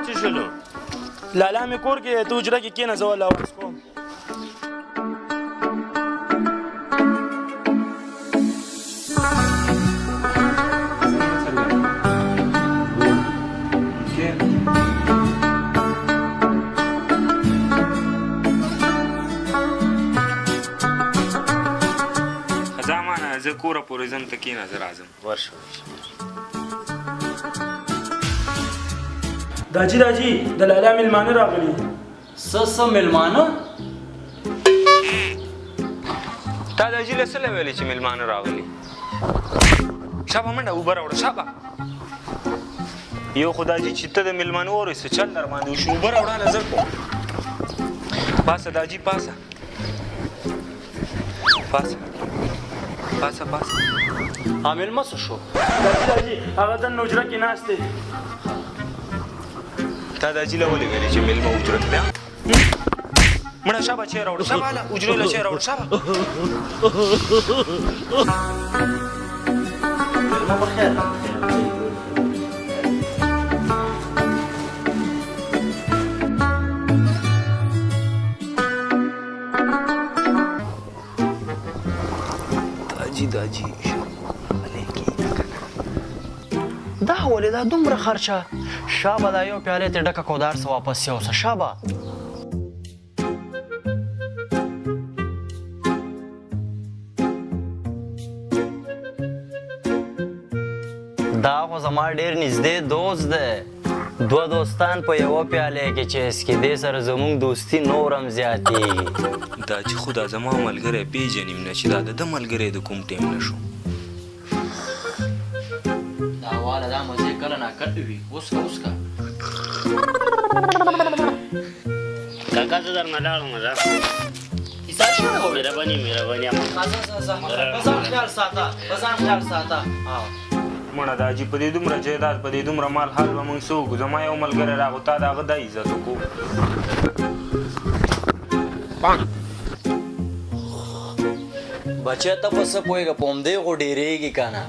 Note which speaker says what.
Speaker 1: څه شولو؟
Speaker 2: لالا مې کور کې دی، ته حجره کې کښېنه، زه ورله اواز کوم.
Speaker 1: ځه مانه، زه کوره پورې ځم، ته کښېنه، زه راځم.
Speaker 2: ورشه ورشه. داجي داجي، د لالا میلمانه راغلي.
Speaker 3: څه څه میلمانه؟
Speaker 1: تا د حاجي له څه له ویلې چې میلمانه راغلي؟ شابه منډه، اوبه راوړه شابه. یو خو دا چې ته د میلمانو اورې څه چل در باندې وشو. اوبه راوړه له زر کوم. پاسه داجي، پاسه پاسه پاسه پاسه.
Speaker 3: میلمه څه شو؟
Speaker 2: داجي داجي، هغه دننه حجره کې ناست دی.
Speaker 1: تا د حاجي له ولې ویلې چې میلمه حجره کې دی؟ مړه شابه چای راوړه، شابه هله حجرې له چای راوړه شابه.
Speaker 3: میلمه په خیر راغلی.
Speaker 1: داجي داجي
Speaker 3: دا ولې دا دومره خرچه؟ شابه دا یو پیاله ته ډکه کو، دا هر څه واپس یوسه شابه. دا خو زما ډېر نږدې دوست دی. دوه دوستان په یوه پیاله کې چې څکي، دې سره زموږ دوستي نور هم زیاتېږي.
Speaker 1: دا چې خو دا زما ملګری پېژنیم نه، چې دا د ده ملګری د کوم ټایم نه شو.
Speaker 3: دا واله دا مزې کله ناکله وي. اوسکه اوسکه.
Speaker 4: کاکا زه درنه لاړم، ځه.
Speaker 3: ایسار شوی وو.
Speaker 4: مهرباني مهرباني.
Speaker 3: ځه ځه ځه، په ځان خیال ساته، په ځان خیال ساته.
Speaker 1: مړه د حاجي په دې دومره جایداد، په دې دومره مال حال به موږ څه وکړو؟ زما یو ملګری راغو، تا د هغه دا عزت وکړو.
Speaker 3: بچی ته په څه پوهېږه، په همدې خو ډېرېږي که نه.